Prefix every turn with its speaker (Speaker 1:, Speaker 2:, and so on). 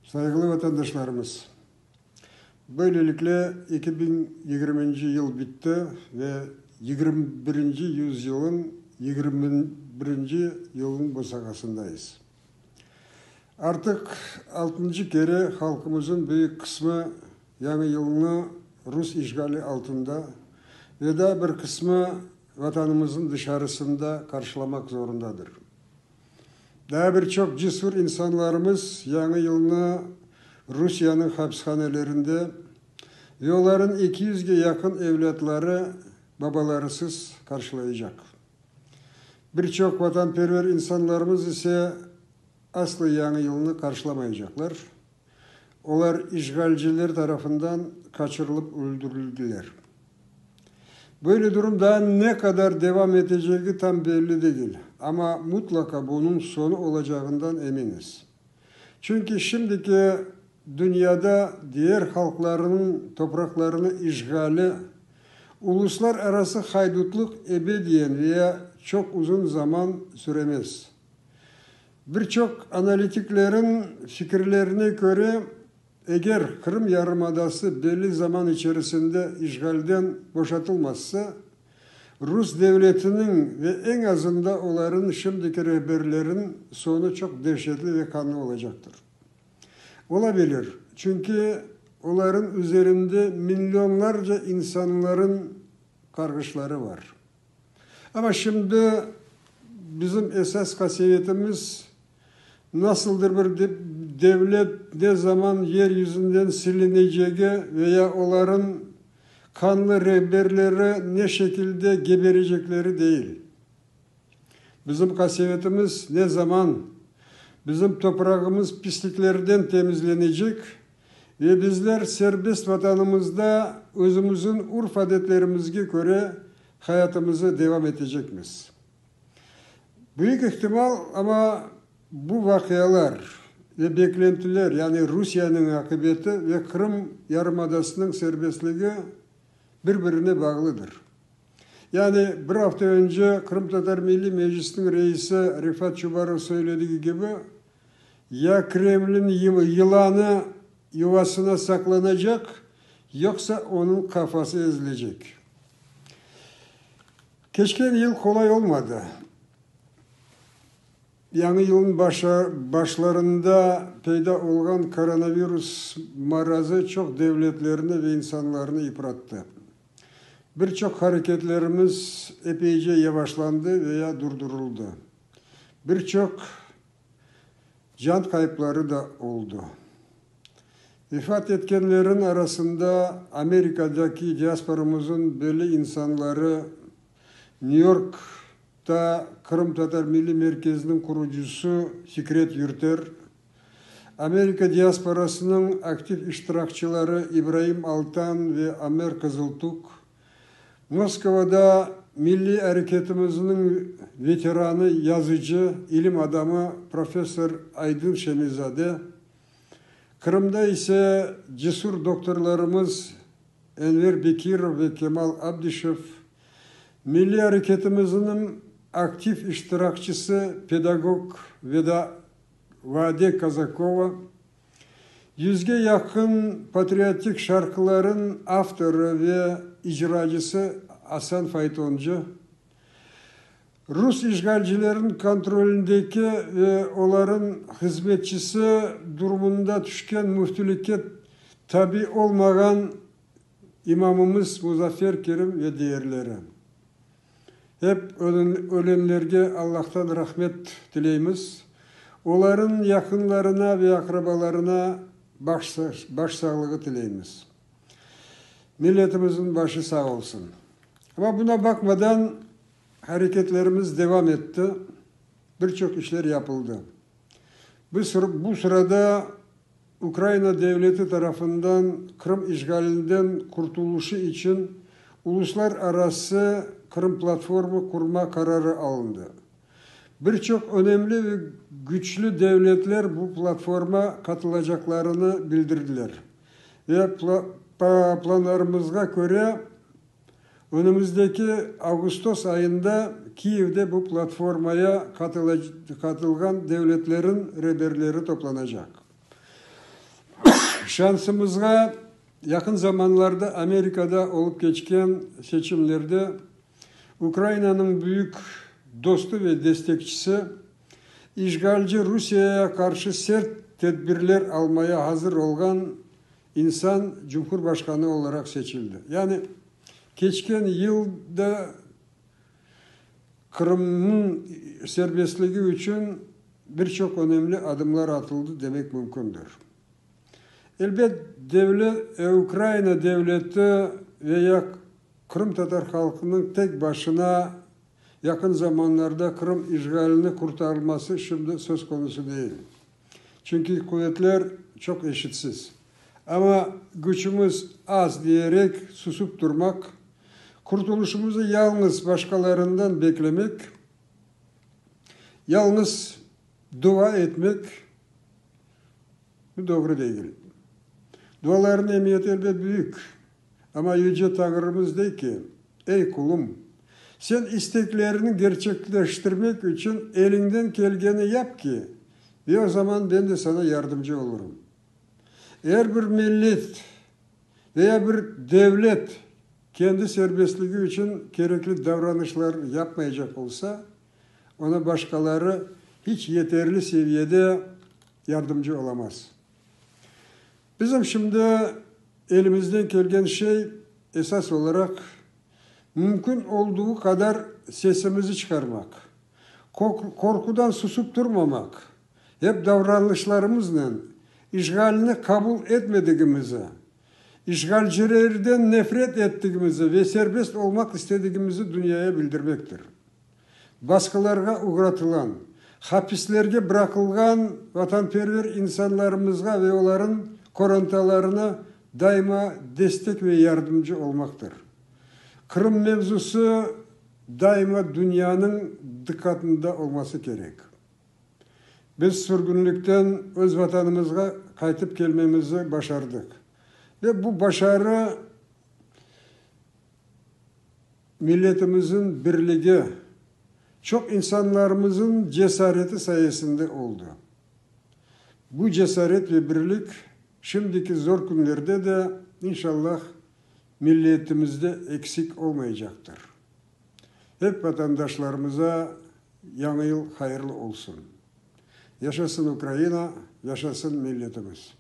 Speaker 1: Sayğılı vatandaşlarımız! Böylelikle 2020-nci yıl bitti ve yigirmi birinci yüzyılın yigirmi birinci yılınıñ bosağasındayız. Artıq altıncı kere halqımızın büyük qısmı Yañı yılnı rus işğali altında ve daa bir qısmı Vatanımıznıñ dışarısında qarşılamaq zorundadır. Daa bir çoq cesur insanlarımız Yañı yılnı Rusiyeniñ hapishanelerinde ve olarıñ eki yüzge yaqın evlâtları babalarısız qarşılaycaq. Bir çoq vatanperver insanlarımız ise aslı Yañı yılnı qarşılamaycaqlar. Olar işğalciler tarafından qaçırılıp öldürildiler. Böyle durum daa ne qadar devam etecegi tam belli degil, amma mutlaqa bunıñ soñu olacağından eminiz. Çünki şimdiki dünyada diğer halqlarınıñ topraqlarını işğali, uluslararası haydutlıq ebediyen veya çoq uzun zaman süremez. Bir çoq analitiklerin fikirlerine köre, eger Qırım yarımadası belli zaman içerisinde işğalden boşatılmazsa, rus devletiniñ ve eñ azında olarıñ şimdiki rehberlerin soñu çoq dehşetli ve qanlı olacaqtır. Olabilir, çünki olarıñ üzerinde millionlarca insanların qarğışları var. Amma şimdi bizim esas qasevetimiz, nasıldır bir devlet ne zaman yer yüzünden silinecegi veya olarıñ qanlı rehberleri ne şekilde geberecekleri değil. Bizim qasevetimiz ne zaman bizim toprağımız pisliklerden temizlenecek ve bizler serbest Vatanımızda özümizin urf-adetlerimizge köre hayatımızı devam etecekmiz. Büyük ihtimal, amma bu vaqialar ve beklentiler, yani Rusiyeniñ aqibeti ve Qırım yarımadasınıñ serbestligi bir-birine bağlıdır. Yani bir afta önce Qırımtatar Milliy Meclisiniñ reisi Refat Çubarov söyledigi kibi, Ya Kremlin yılanı yuvasına saqlanacaq, yoqsa onıñ qafası ezilecek. Keçken yıl qolay olmadı. Yañı yılnıñ başlarında peyda olğan koronavirus marazı çoq devletlerni ve insanlarnı yıprattı. Bir çoq hareketlerimiz epeyce yavaşlandı veya durdurıldı. Bir çoq Can qayıpları da oldı. Vefat etkenlerin arasında Amerikadaki diasporamızın belli insanları, New Yorkta Qırımtatar Milliy Merkeziniñ qurucısı Fikret Yurter, Amerika diasporasınıñ aktiv iştirakçıları İbraim Altan ve Amer Kızıltuk, Moskovada milliy areketimizniñ veteranı, yazıcı, ilim adamı, professor Aydın Şemizade, Qırımda ise cesur doktorlarımız Enver Bekirov ve Kemal Abdişev, milliy areketimizniñ aktiv iştirakçisi, pedagog Veda Vade Kazakova, Yüzge yaqın patriotik şarqılarıñ avtorı ve icracısı Asan Faytoncı, rus işğalcileriniñ kontrolindeki ve olarıñ hızmetçisi durumında tüşken müftilikke tabi olmağan imamımız Muzaffer Kerim ve diğerleri. Hep ölenlerge Allahtan rahmet tileymiz, olarıñ yaqınlarına ve aqrabalarına baş sağlığı tileymiz. Milletimizniñ başı sağ olsun. Amma buna baqmadan hareketlerimiz devam etti, bir çoq işler yapıldı. Bu sırada Ukraina devleti tarafından Qırım işğalinden qurtuluşı içün uluslararası Qırım platformı qurma qararı alındı. Bir çoq önemli ve güçlü devletler bu platforma qatılacaqlarını bildirdiler ve planlarımızğa köre, Önümizdeki ağustos ayında Kiyevde bu platformaya qatılğan devletlerin reberleri toplanacaq. Şansımızğa, yaqın zamanlarda Amerikada olıp keçken seçimlerde Ukrainanıñ büyük dostu ve destekçisi, işğalci Rusiyeye qarşı sert tedbirler almaya azır olğan insan cumhurbaşqanı olaraq seçildi. Yani, keçken yıl da Qırımnıñ serbestligi içün bir çoq önemli adımlar atıldı demek mümkündir. Elbet, Ukraina devleti ve ya qırımtatar halqınıñ tek başına yaqın zamanlarda Qırım işğalini qurtarılması şimdi söz konusu değil. Çünki quvetler çoq eşitsiz. Amma küçümiz az diyerek susıp turmaq, qurtulışımızı yalñız başqalarından beklemek, yalñız dua etmek, bu doğru degil. Dualarnıñ emiyeti elbet büyük, amma Yüce Tañrımız dey ki, Ey qulum, sen istekleriñni gerçekleştirmek içün eliñden kelgeni yap ki, ve o zaman ben de sana yardımcı olurım. Er bir millet veya bir devlet kendi serbestligi içün kerekli davranışlar yapmaycaq olsa, ona başqaları hiç yeterli seviyede yardımcı olamaz. Bizim şimdi elimizden kelgen şey, esas olaraq, mümkün olduğı qadar sesimizi çıqarmaq, qorqudan susıp turmamaq, hep davranışlarımıznen işğalni qabul etmedigimizi, işğalcilerden nefret ettigimizi ve serbest olmaq istedigimizi dünyaya bildirmektir. Basqılarğa oğratılan, hapislerge bıraqılğan vatanperver insanlarımızğa ve olarıñ qorantalarına daima destek ve yardımcı olmaqtır. Qırım mevzusı daima dünyanıñ diqqatında olması kerek. Biz sürgünlikten öz Vatanımızğa qaytıp kelmemizi başardıq. Ve bu başarı milletimizniñ birligi, çoq insanlarımıznıñ cesareti sayesinde oldı. Bu cesaret ve birlik şimdiki zor künlerde de, inşallah, milletimizde eksik olmaycaqtır. Hep vatandaşlarımıza Yañı yıl hayırlı olsun! Yaşasın Ukraina, yaşasın milletimiz!